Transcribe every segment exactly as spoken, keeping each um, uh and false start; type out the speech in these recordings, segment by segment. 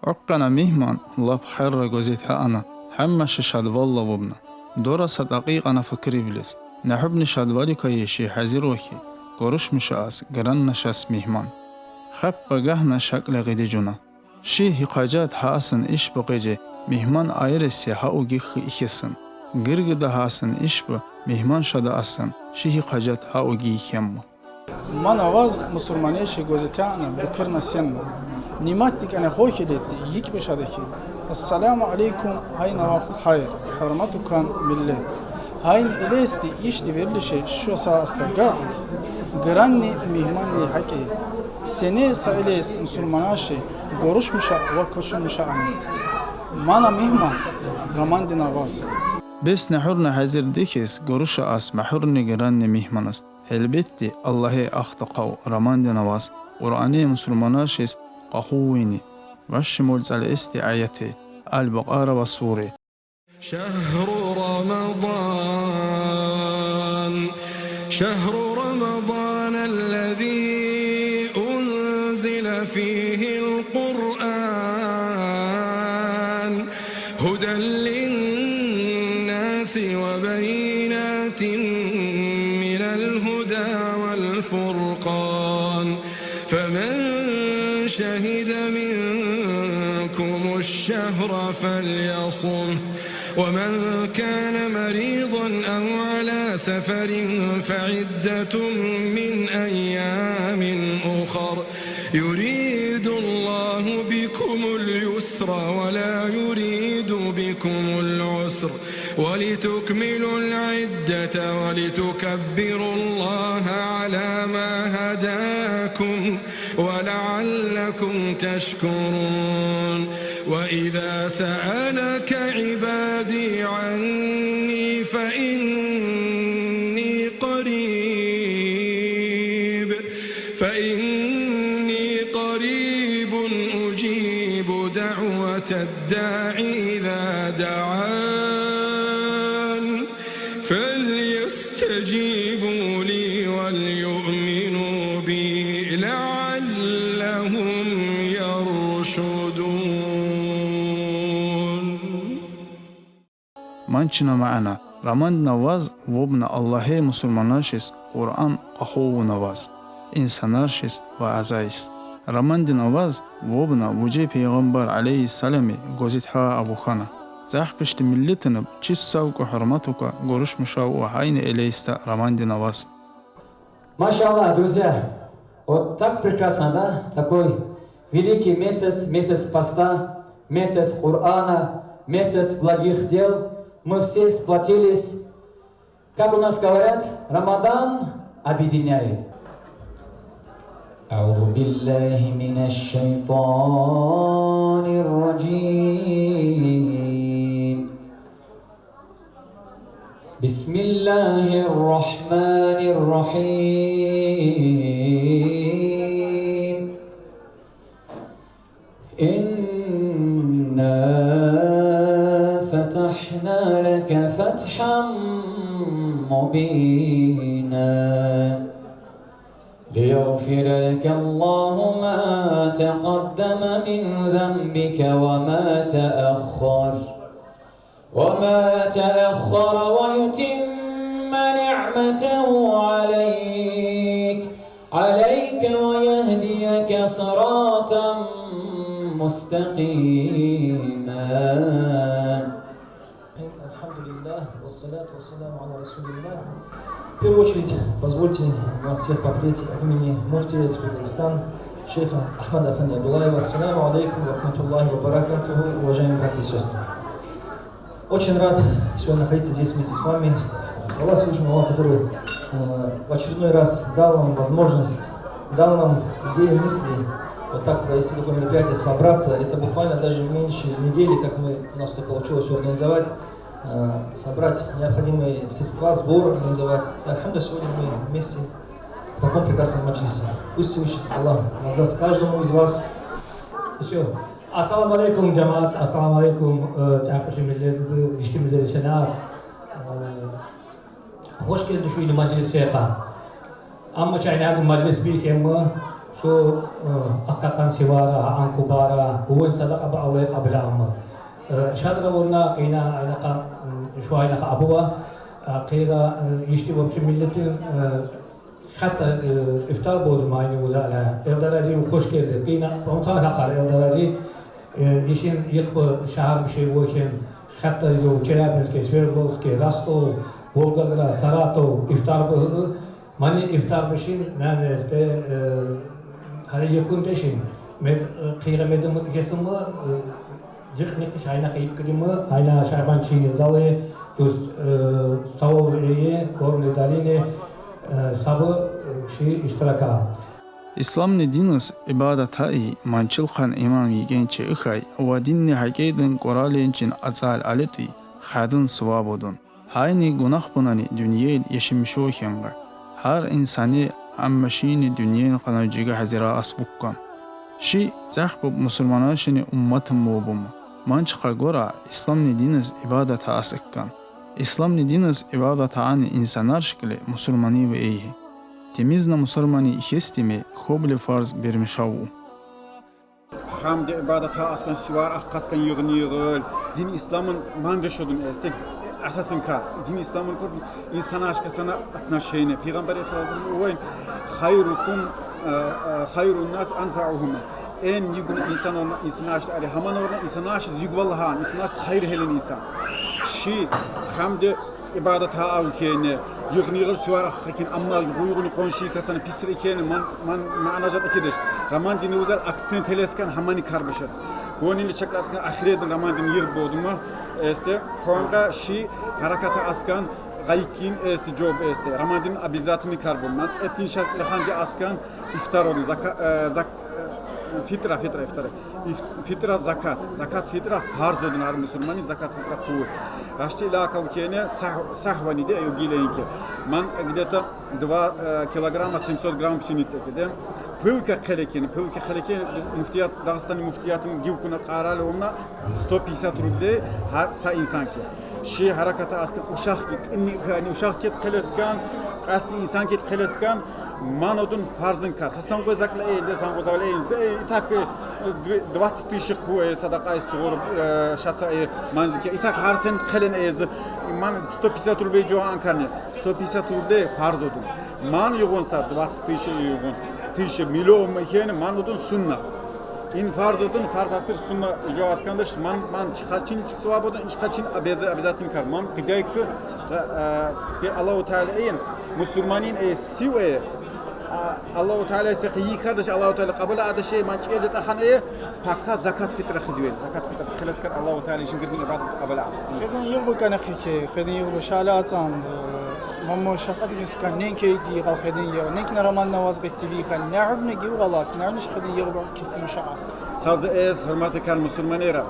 Акъана мигьман лап хайрра гваз этягъана, гьамма ши шадвалла вубна. Дора са дакъикъана фикир ивлез. Нагьубни шадваликай ши гьазир ва хьи, гуруш муша ас гранна шас мигьман. Хаппа гагьна шакли гъиди жуна. Ши гьикъажат гьа асан ишбу къеже, мигьман айресе гьа уги хьи ихьесин. Гиргида гьа асан ишбу, мигьман шада асан, ши гьикъажат гьа уги ихьембу. Мана ваз мусурманей ши гваз этягъана бикирна сенна. Ниматди кӀане хохьилетди йикӀ бешадаки. Ассаламу алейкум, гьайна вахт хайр, гьурматукан миллет. Гьайна элейсди ишди верлише шо са аста гаф, гранни мигьманни гьакӀи. Сени са элейс мусурманаши гуруш муша ва квачун муша ани. Мана мигьман, Рамандина ваз. Бес нагьурна гьазирди хьиз гуруша ас магьурни гранни мигьманаз. Гьелбетди, Аллагье ахта къав Рамандина ваз, Къуръане мусурманашиз къахувуни. Ваз шимул цӀал эсди аятей, Аль-Бакъара ва суре. شهر رمضان، شهر رمضان الذي أنزل فيه القرآن هدى للناس وبينات من الهدى والفرقان، فمن شهد منكم الشهر فليصمه، ومن كان مريضا أو على سفر فعدة من أيام أخر، يريد الله بكم اليسر ولا يريد بكم العسر، ولتكملوا العدة ولتكبروا الله على ما هداكم ولعلكم تشكرون. وإذا سألك عبادي عني فإني قريب، فإني قريب أجيب دعوة الداع إذا دعان، فليستجيبوا لي وليؤمنوا بي لعلهم يرشدون. Ман чна маъна: Рамандина ваз вубна Аллагье мусурманашиз Къуръан къахувуна ваз, инсанаршиз ва азайиз. Рамандина ваз вубна вуже Пайгъамбар алейгьиссалами гваз этягъа абухана. Цӏахпишди миллетиниб чиз савкьва гьурматукай гуруш муша ва гьайна элейсда Рамандина ваз. Машаллах, друзья! Вот так прекрасно, да? Такой великий месяц, месяц поста, месяц Корана, месяц благих дел. Мы все сплотились. Как у нас говорят, Рамадан объединяет. أعوذ بالله من الشيطان الرجيم. بسم الله الرحمن الرحيم. إنا فتحنا لك فتحا مبينا. ليغفر لك الله ما تقدم من ذنبك وما تأخر، وما تأخر ويتم نعمته عليك، عليك ويهديك صراطا مستقيما. الحمد لله والصلاة والسلام على رسول الله. В первую очередь, позвольте вас всех поприветствовать от имени муфтия Республики Дагестан, шейха Ахмада Афанди Абдуллаева. Ассаламу алейкум ва рахматуллахи ва баракатуху, уважаемые братья и сестры. Очень рад сегодня находиться здесь вместе с вами. Хвала Всевышнему Аллаху, который э, в очередной раз дал нам возможность, дал нам идеи, мысли вот так провести такое мероприятие, собраться. Это буквально даже меньше недели, как мы, у нас это получилось всё организовать, э, собрать необходимые средства, сбор организовать. И, альхамдулилля, сегодня мы вместе в таком прекрасном маджлисе. Пусть Всевышний Аллах воздаст каждому из вас. Ещё. Ассаламу алейкум, жамаат, ассаламу алейкум, э, чархуш миллет, иштимиз ери шанаат. Э, Хуш гелдиш вини маджлис шейха. Амма чайнадин маджлис бийкемми, Şu, e, akkakan sivara, ankubara, huven sadaka ba Allah'ı kabul amma. E, şadra vurna kıyna aynaka, m, şu aynaka abuva, e, kıyga, e, işte bu milletin, e, hatta, e, iftar boğdum aynı uzala. Eldar Hacı hoş geldi. Kıyna, ondan hakar Eldar Hacı, e, işin yıkpı şahar bir şey boyken, hatta yo Çelabinske, Sverdlovske, Rostov, Volgograd, Saratov, iftar boğdu. Mani iftar bişin, men este, e, hadi yakın deşin. Med, e, kıyga medim kesin mi? E, cık ne kış ayna kayıp gidi mi? Ayna şarban çiğni zali, düz, e, savol eyi, korne daline, e, sabı, e, şey iştiraka. Islamni dinis ibadata i manchilqan imam yigençe ihay, va dinni hakeydin koralencin atsal aletui, xadin sıvabodun. Hayni gunah bunani dünyel yeşim şohenga. Har insani amma şini dünyen qana ciga hazira asbukkan. Şi tsahbub musulmana şini ummatın mobum. Manchqa gora islamni dinis ibadata asıkkan. Islamni dinis ibadata ani insanar şkli musulmani ve eyhi. Temizna musulmani hestimi hobli farz bermişavu. Hamdi ibadata askan sivar akkaskan yığın yığıl. Din İslam'ın mandışodun estek asasın ka. Din İslam'ın kur insan aşkasına отношение. Peygamber sallallahu aleyhi ve sellem hayrukum, e, e, hayrun nas anfa'uhum. En yıgın insan olma, insan aştı ali. Haman orada insan aştı yıgvallahan, insan aştı hayır helen insan. Şi hamdi ibadata avkeni, yığın yığıl sivar akkakin, amma uygun konşi kasana pisir ekeni, man, man, manajat ekidiş. Raman dini uzal aksen teleskan hamani karbışız. Gonili çaklaskan ahiredin raman dini yığ bodumu, este, konga şi harakata askan, gaykin, este, job, este. Raman dini abizatını karbon. Man etin şart lehandi askan, iftar onu, zaka, e, zak, e, fitra, fitra, iftar. If, fitra zakat. Zakat fitra farz odun har musulmani, zakat fitra kuvu. Raşti ilaka ukene sah, sahvani de eyo gilenki. Man где-то два, e, килограмма семьсот грамм пшеницы kide. Pılka kelekeni, pılka kelekeni muftiyat, Dağıstan'ın muftiyatının givkuna kararlı onunla сто пятьдесят рублей ha, sa insan ki. Şi harakata askan uşak ki, inni, hani uşak ket keleskan, kasti insan ket keleskan, manodun farzın kar. Sasan gozakla eyin, de san gozakla eyin. E, itak, e, двадцать тысяч kuve sadaka istiyorum, e, şatsa, e, manzike. İtak har sen kelen eyzi. Man сто пятьдесят рублей joan karne. Сто пятьдесят рублей farz odun. Man yugunsa двадцать тысяч yugun. Тысяч milyon mu keni, manodun sunna. In farz odun, farz asır sunna jo askandır, man, man çıkaçın sıvab odun, çıkaçın abezi, abezatın kar. Man gidey ki, e, bir Allahu Teala eyin, musulmanin e sive, a, Allahu Teala se yi kardeş, Allahu Teala kabul adı şey, man çıkacak ahan e, paka zakat fitra hidüel. Zakat fitra, kıleskan Allahu Teala için girgin ibadet kabul adı. Kedin yıl bu kanı kike, kedin yıl bu şale atsan, Mamo şas atı ki sukan, nen key di gal kedin yıl, nen kine raman navaz bekti vi kan, ne hübne gi galas, ne hübne şkedin yıl bu kitin şas. Sazı ez, hürmeti kan musulman era.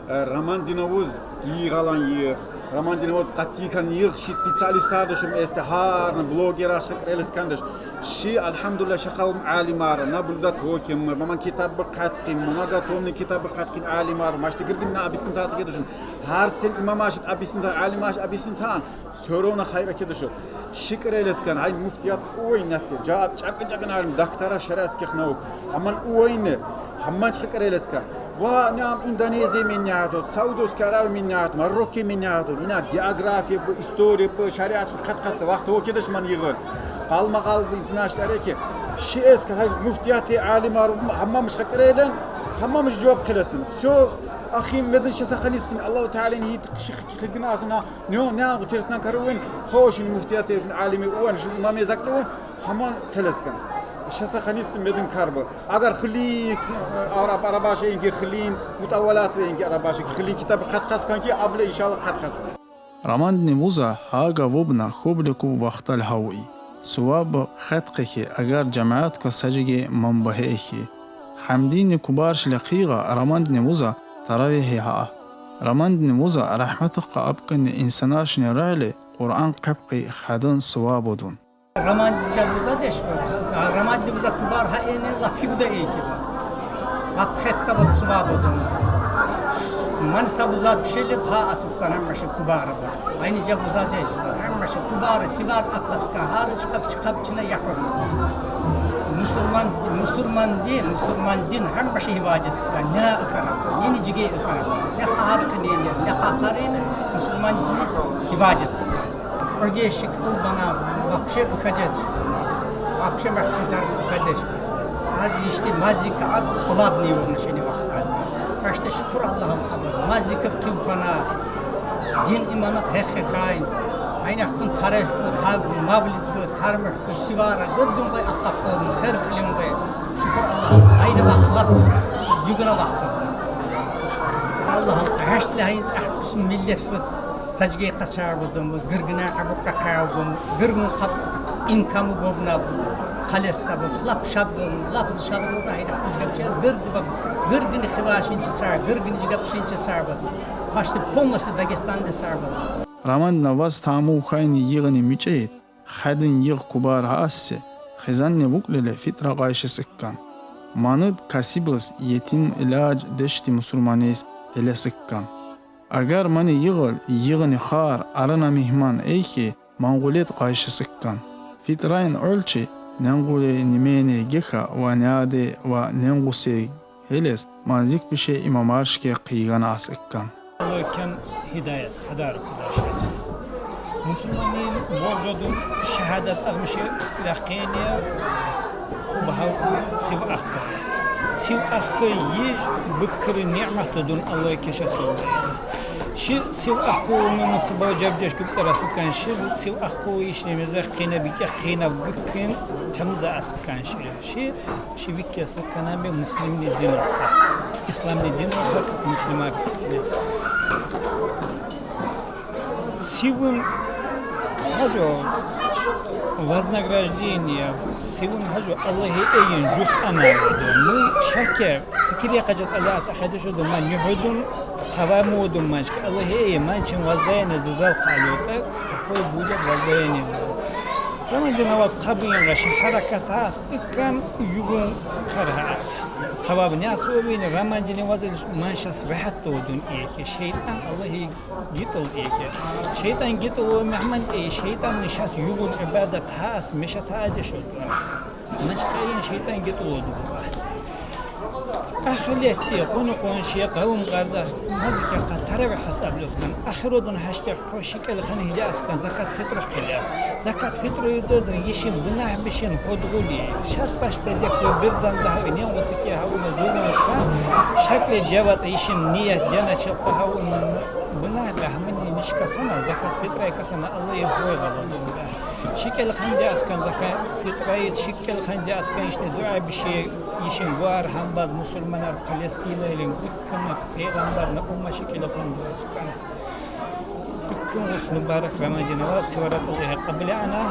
E, Raman dinavuz, yi galan yığ. Raman dinavuz katı kan yığ, şi специалист ardışım este, harnı bloger aşkı krelis kandış. Şi, elhamdülillah, şi kavm alimar, na buldat hokim, maman kitab bir katkin, многотомный kitab bir katkin alimar, maştı girgin na abisin tası ke düşün. Har sen imam aşit abisin ta, alim aşit abisin ta, sörona hayra ke düşün. Şi kreleskan, ay muftiyat oynatı, cevap çakın çakın alim, doktora şeriatskih nauk. Aman oyni, hamman çıkı kreleskan. Ва, ням Индонезия меняют, Саудовская Аравия меняют, Марокко меняют. Ина география bu, история bu, şeriat bu, kat kastı. Vakti o kediş man yığın. Kalma kal bu insan aştı ki. Şi eski hay muftiyatı alim arı hammamış hakkı eylen, hammamış cevap kılasın. Всё, ahim medin şasa kanisin. Allahu Teala'nın iyi tıkışı kıkına asına. Ne o, ne o, tersinden karıvın. Hoşun muftiyatı, şun alimi, uvan, şun imam ezaklı, hamman teleskan. Şasa kanisin medin karbı. Agar xilin, e, arab, arabaşa inki xilin, mutavalat ve inki arabaşa, xilin kitabı katkas kanki, able inşallah katkas. Raman dni vuza haga vobna hoble ku vahtal havi. Suvab xetqehi agar cemaat ka sacige mambahehi. Hamdini kubar şile qiga Raman dni vuza taravehi ha. Raman dni vuza rahmatqa apkani insanaşni rale Kur'an qepqi hadın suvabudun. Raman dni vuza deş böyle. Raman dni vuza kubar ha ene lapi bu da eki bu. Hak hetka bu sıva bu da. Manisa vuza bir şeyle ha asıp kanan başı kubar bu. Aynı ca vuza deş. Hem başı kubar sivar aklas kahar çıkıp çıkıp çine yakın. Musulman, musulman diye, musulman din hemmeşe hivacesi. Ne ıkara, ne nicige ıkara, ne kahat kıniyene, ne katarine, musulman dini hivacesi. Öge şık bana, вообще ıkacağız. Вообще mahkum tarbi ıkacağız. Az işte mazika at, skladni olmuş yeni vakit. Başta şükür Allah'ım kabul. Mazika kıl bana, din imanat hek hekayin. Aynaktan tarih, tar, mavlid, tarmih, sivara, gırgın bay atlak olun, her kılın bay. Şükür Allah'ım, aynı vakit, dügüne vakti. Allah'ım, haştli hayin, ah, bizim millet bu, sacgay kasar budum, gırgına abu kakar budum, gırgın kat, imkamı bobna bu, kalesta bu, lap şad bu, lap şad bu, hayda, gırgın, gırgın hivaşın çisar, gırgın cigapşın çisar bu. Başta polnosu Dagestan'da sar bu. Романдина ваз таму хайни йигъни мичӀайт, хадин йигъ кубар гьаассе, хизанни вукӀлиле фитӀра къайшис иккан. Маныд касибиз етим илаж дешти мусурманейс элес иккан. Агар мани йигъил йигъни хар арана мигьман эйхьи, ман гъулет къайшис иккан. ФитӀрайн гӀолчи ненгъулей нименей геха ва няде ва ненгъусей гьелез манзик пише имамаршке хъийгана ас иккан. Алло кен гьидаят, гьадар кудашес. Мусулманин боржодун шагьадат агъмиши лахъения хуб гьавкьуй сив ахъа. Сив ахъа йиж биккири ниъматдун Алло кешесун. Ши сив ахъумана сибав жабжаш гуптарасукан ши сив ахъу ишни мезах къина бикя къина гуккин тамза асукан ши. Ши Şi wikkes wıkkana be Müslimli din ortak. İslamli din ortak, Müslüman. Sivun haco вознаграждение, sivun haco Allahi eyin cus ana oldu. Mı şaker fikir yakacak Allah'a sakacı şudu man yuhudun savamu odun manşka Allahi eyin mançin vazdayene zizal kalyote koy bucak vazdayene. Ramazan namaz kabul yangaşı harakat has ikkan yugun karhas. Sabab ne asıl beni Ramazan namazı manşas rahat doğdun iyi ki şeytan Allah'ı gitol iyi ki. Şeytan gitol o mehman e şeytan nişas yugun ibadet has meşat hacı şudur. Maşkayın şeytan gitol odur. Ahirette konu konşuya kavim kardeş mazike katara ve hasablaskan. Ahirodun haşte koşik el hanihli askan zakat fitr kılyas. Zakat fitr yududun yeşim günah bişin hodguli. Şas başta lepte birden daha ne olsa ki havuna zulmuşka. Şakle cevat yeşim niyet yana çapta havun günah da hamini nişkasana zakat fitra kasana Allah'ı hoy galın. Şikel hande askan zakat fitrayı şikel hande askan işte dua bir şey işin var hambaz musulmanar Palestina ile gıkkını peygamberine umma şikel hande askan. Gıkkın olsun mübarek Ramazan var sivarat Allah'a kabile ana.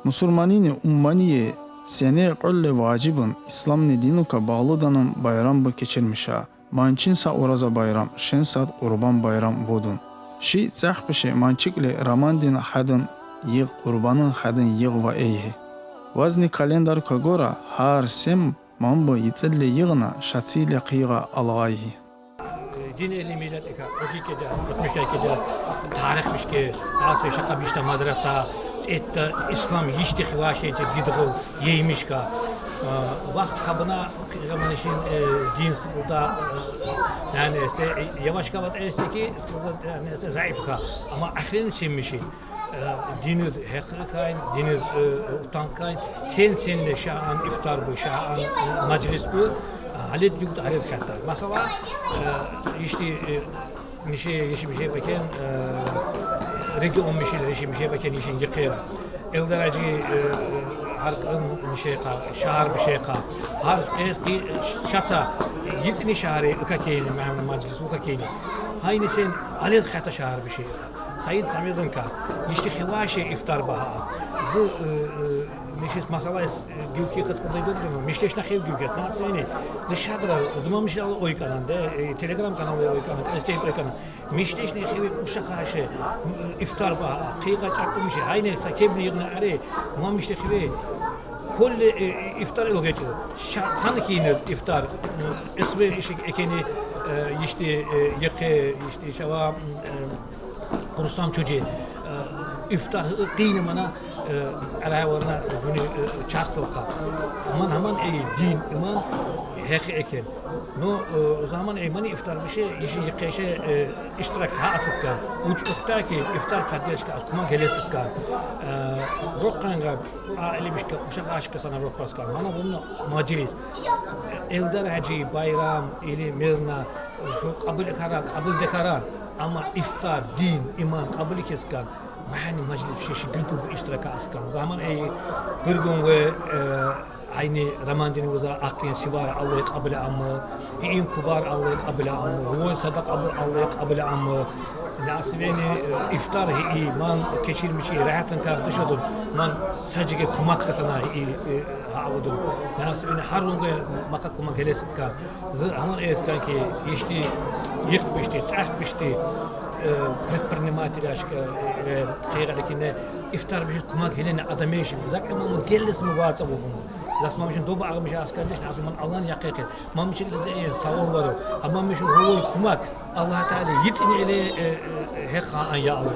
Мусурманини уммание сене къулле важибун исламни динука багълуданун байрам бу кечирмиша. Манчин са ураза байрам, шин сад Къурбан байрам будун. Ши цӀехпише манчикли Рамандин хадин йигъ Къурбанин хадин йигъ ва эйгьи. Вазни календарка гора гьар сем манбу йицӀилле йигъна шацилле хъийгъа алгъайгьи. Din ehli millet eka, ökikede, ötmüşkede, tarih bişke, daha sonra şaka bişte madrasa, ette İslam yişti hivaşe gidgul yeymişka. Vakt kabına Kıyamın işin din sıkılda yani işte yavaş kavat esteki yani işte zayıfka. Ama ahirin sevmişi. Dinir heqiqayn, dinir utankayn, sen senle şahan iftar bu, şahan meclis bu, halet yukta halet katta. Masala işte nişe yeşim şey beken, region mişil yeşim şey beken işin yıkıyra. Eldaracı harkın nişe ka, şahar bir şey ka. Har eski şata yitini şahari ıka keyni, meclis uka keyni. Hayni sen halet katta şahar bir şey. Said Samedinka, işte hivaşe iftar baha. Bu nişis masala es güvki kıtkıda gördüm. Mişteşna hev güvki. Na seni dışarıda zaman mişi al oy kanalda, Telegram kanalı oy kanalda, Esteyip oy kanalda. Mişteşne hev uşa karşı iftar baha. Kıyıka çaktım şey. Hayne sa kebni yığına are. Muam işte hev kolle iftar ilgeti. Tanı kiyinir iftar. Esve işik ekeni işte yeke işte şava Rustam çocuğu iftar kıyını bana Е, арай вона дуни, е, часто ка. Аман, аман, эй, дин, иман, хехи экен. Но, е, о заман, эй, мани ифтар биши, иши йыкеше, е, иштирак ха асыккан. Уч ухта ки ифтар поддержка ас кума гелесиккан. Е, рокканга, а, или бишка, ушак ашка сана роккаскан. Мана вунна мажилис. Элдар Хаджи, Байрам или Мирна, шу къабул кара, къабул декара. Амма ифтар, дин, иман, къабул кескан. Махани мажилис шиши гиргу иштирак аскан. Заман эй гиргун ве, е, айни Рамандин вуза акин сивар Аллах къабул амы, ин кубар Аллах къабул амы, вой садак Аллах къабул амы. Nasibini, e, iftar hi iyi, man keçirmişi rahatın kardeş oldum. Man sadece kumak katana hi iyi, e, ha oldum. Nasibini har runga maka kumak hele sıkka. Zı aman eskan ki işte yık bişti, çah bişti, e, предприниматель aşka, e, kıyıda kine iftar bir kumak hele ne adam eşim. Zak ama mı geldi mi vatsa bu bunu. Zasmamışın doba ağmış askardeş, nasıl man Allah'ın yakı yakı. Mamışın da, e, savun var o. Ama mişin holoy kumak. Allah Teala yitsin ele, e, e, hek ha, ya Allah.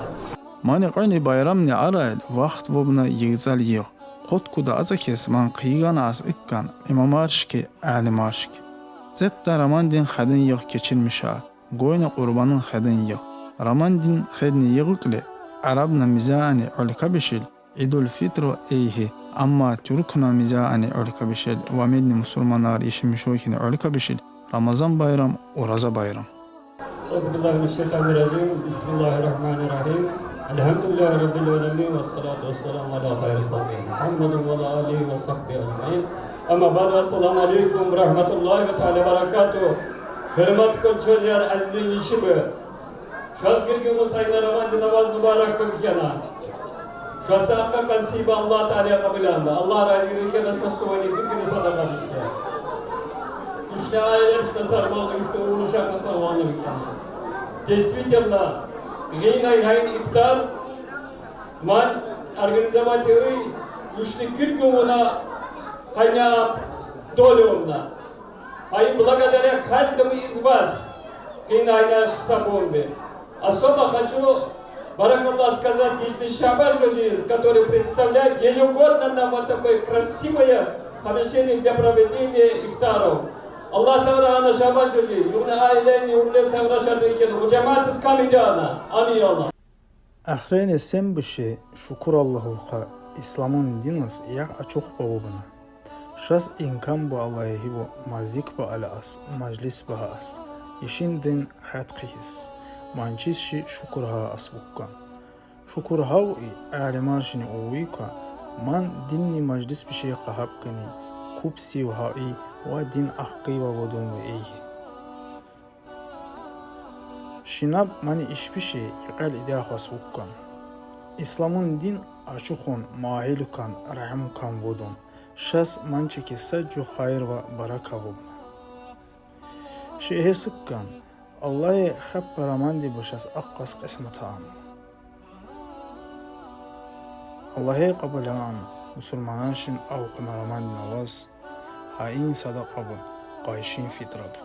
Mani qoni Bayramni arail vaxt vobna yigzal yig. Qotkуда aza kes man qiygan as ikkan imamarşki, alimarşki. Zetta Ramandin xedin yig keçilmişa, goyna Qurbanin xedin yig. Ramandin xedni yigikli Arabna mizaani olka bişil, Idul Fitro eyhi, amma Türkna mizaani olka bişil, vamedni musulmanar işi mişokini olka bişil, Ramazan bayram, Uraza bayram. أعوذ بالله من الشيطان الرجيم. بسم الله الرحمن الرحيم. الحمد لله رب العالمين والصلاة والسلام على خير خلقه محمد وعلى آله وصحبه أجمعين. أما بعد، السلام عليكم ورحمة الله تعالى وبركاته. Hürmet kon çojar azizin işi bu. Şaz girgin sayın Ramazan namaz mübarek bu kena. Şaz hakka kasiba Allah Teala kabul aldı. Allah razı olsun kena şaz suvayı girgin sadaka işte. Üçte aileler işte sarmalı, üçte oğul uşakla sarmalı bir kena. Действительно, гинай хайн ифтар, ман организовать ей, ушты кирк умуна хайна долюмна. Ай благодаря каждому из вас, гинай наш сабумби. Особо хочу баракаллах сказать, если Шабан Джодиз, который представляет ежегодно нам вот такое красивое помещение для проведения ифтаров. Аллах савра ана Шабан Джодиз, югна айлени, урле савра шадыкен, у джамаат искамидяна. Амин, Аллах. Ахрени сен биши шукур Аллахулха, исламун динус ях ачух бабубна. Шас инкан бу Аллахи бу мазик ба аля ас, мажлис ба ас. Ишин дин хат кихис. Манчис ши шукур ха ас буккан. Шукур хау и алимар шини увика, ман динни мажлис биши кахап кини, куб сив хау и ва дин ахкы ва водун ва эйги. Шинаб мани ишбиши икьел идя хвас вуккан. Исламун дин ашухун, махилукан, рахимкан водун. Шас манчики саджу хайр ва барака вубна. Ши эхе сыккан, Аллахе хаппа раманди бу шас аккас кьисматаан. Аллахе къабулаан, мусулманашин авкъна раманди наваз, хаин садакъа бу, къайшин фитра бу.